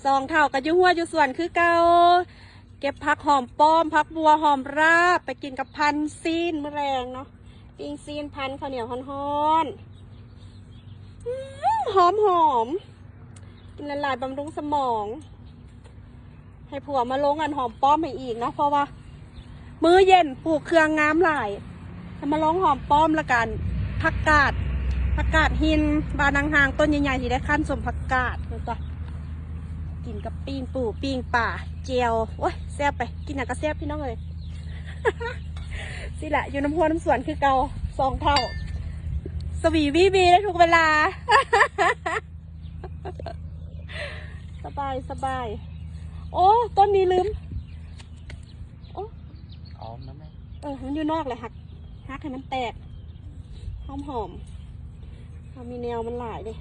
ສອງເຖົ້າກໍຢູ່ຮົ້ວຢູ່ສວນຄືເກົ່າ ເກັບຜັກຫອມປ້ອມ ຜັກບົ່ວ ຫອມລາບ ໄປກິນກັບພັນຊີ້ນມື້ແລງເນາະ ປີ້ງຊີ້ນພັນເຂົ້າໜຽວຮ້ອນໆ ອືມ ຫອມໆ ກິນຫຼາຍໆ ບຳລຸງສະໝອງ ໃຫ້ຜົວມາລົງອັນຫອມປ້ອມໃຫ້ອີກເນາະ ເພາະວ່າມື້ເຢັນປູກເຄື່ອງງາມຫຼາຍ ໃຫ້ມາລົງຫອມປ້ອມ ແລ້ວກະອັນຜັກກາດ ຜັກກາດຫີນ ບານາງຮາງ ຕົ້ນໃຫຍ່ໆ ຊິໄດ້ຄັ້ນສົມຜັກກາດ ແມ່ນບໍ່? ກິນກັບປີ້ງປູ ປີ້ງປາ ແຈ່ວ ໂອ້ຍ ແຊບໄປ ກິນຫຍັງກໍແຊບພີ່ນ້ອງເອີຍ ຊີ້ແຫຼະ ຢູ່ນຳຮົ້ວນຳສວນຄືເກົ່າ ສອງເຖົ້າ ສະຫວີວີວີໄດ້ທຸກເວລາ. ສະບາຍ ສະບາຍ ໂອ້ ຕົ້ນນີ້ລືມ ໂອ້ ອອມນຳແມ່ ເອີ ມັນຢູ່ນອກແຫຼະ ຫັກ ຫັກໃຫ້ມັນແຕກ ຫອມໆ ເຮົາມີແນວມັນຫຼາຍເດ້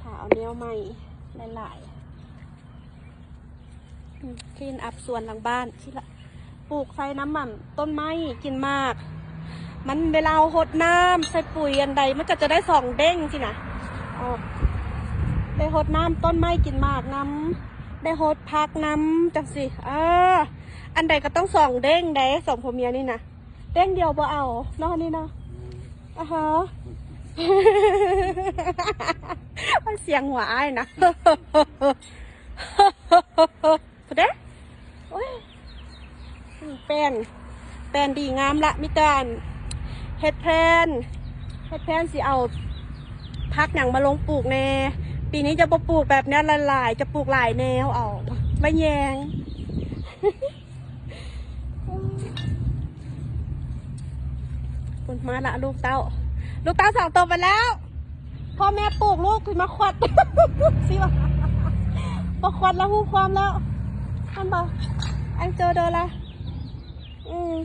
ຖ້າເອົາແນວໃໝ່ຫຼາຍໆ ອືມ clean up ສວນຫຼັງບ້ານຊີ້ລະ ປູກໃສ່ນຳອັນຕົ້ນໄມ້ກິນໝາກ ມັນເວລາເຮົາຫົດນ້ຳໃສ່ປຸ໋ຍອັນໃດ ມັນກໍຈະໄດ້ສອງເດ້ງຊີ້ນະ ເອີ ໄດ້ຫົດນ້ຳຕົ້ນໄມ້ກິນໝາກນຳ ໄດ້ຫົດຜັກນຳ ຈັ່ງຊີ້ ເອີ ອັນໃດກໍຕ້ອງສອງເດ້ງເດ້ ສອງຜົວເມຍນີ້ນະ ເດ້ງດຽວບໍ່ເອົາເນາະ ອັນນີ້ເນາະ ອືມ ອາຮະ ມັນສຽງຫົວອ້າຍນະ ພຸ້ນເດ້ ໂອ້ຍ ແປ້ນ ແປ້ນດີງາມລະ ມີແຕ່ອັນເຮັດແພນ ເຮັດແພນຊິເອົາຜັກຫຍັງມາລົງປູກແດ່ ປີນີ້ຈະບໍ່ປູກແບບແນວຫຼາຍໆ ຈະປູກຫຼາຍແນວ ເອົາໄວ້ແຍງ ພຸ້ນມາລະລູກເຕົ້າ ລູກເຕົ້າສອງໂຕໄປແລ້ວ ພໍ່ແມ່ປູກລູກຄືມາຂວັດ ຊິວ່າ ບໍ່ຂວັດລະຮູ້ຄວາມແລ້ວ ແມ່ນບໍ່? ອັງໂຈໂດລະ ອືມ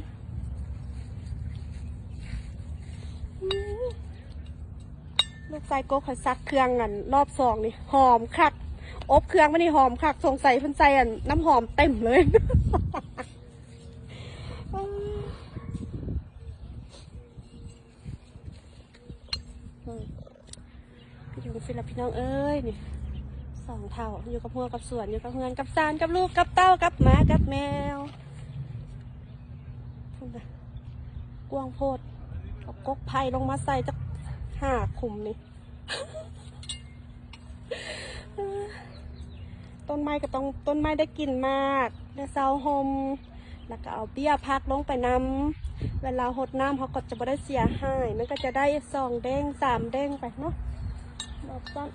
ອືມ ລູກຊາຍກົກຂ້ອຍຊັກເຄື່ອງອັນຮອບສອງນີ້ ຫອມຄັກ ອົບເຄື່ອງມານີ້ຫອມຄັກ ສົງໄສເພິ່ນໃສ່ອັນນ້ຳຫອມເຕັມເລີຍ ອືມ ຢູ່ຈັ່ງຊີ້ລະພີ່ນ້ອງເອີຍ ນີ້ ສອງເຖົ້າ ຢູ່ກັບຮົ້ວກັບສວນ ຢູ່ກັບເຮືອນກັບຊານ ກັບລູກກັບເຕົ້າ ກັບໝາກັບແມວ ພຸ້ນນະ ກວ້າງໂພດ ເອົາກົກໄຜ່ລົງມາໃສ່ຈັກຫ້າຂຸມນີ້ ຕົ້ນໄມ້ກໍຕ້ອງ ຕົ້ນໄມ້ໄດ້ກິນໝາກ ໄດ້ເຊົາຮົ່ມ ແລ້ວກໍເອົາເບ້ຍຜັກລົງໄປນຳ ເວລາຫົດນ້ຳເຮົາກໍຈະບໍ່ໄດ້ເສຍຫາຍ ມັນກໍຈະໄດ້ສອງເດ້ງ ສາມເດ້ງໄປເນາະ ດອກຊັ້ນ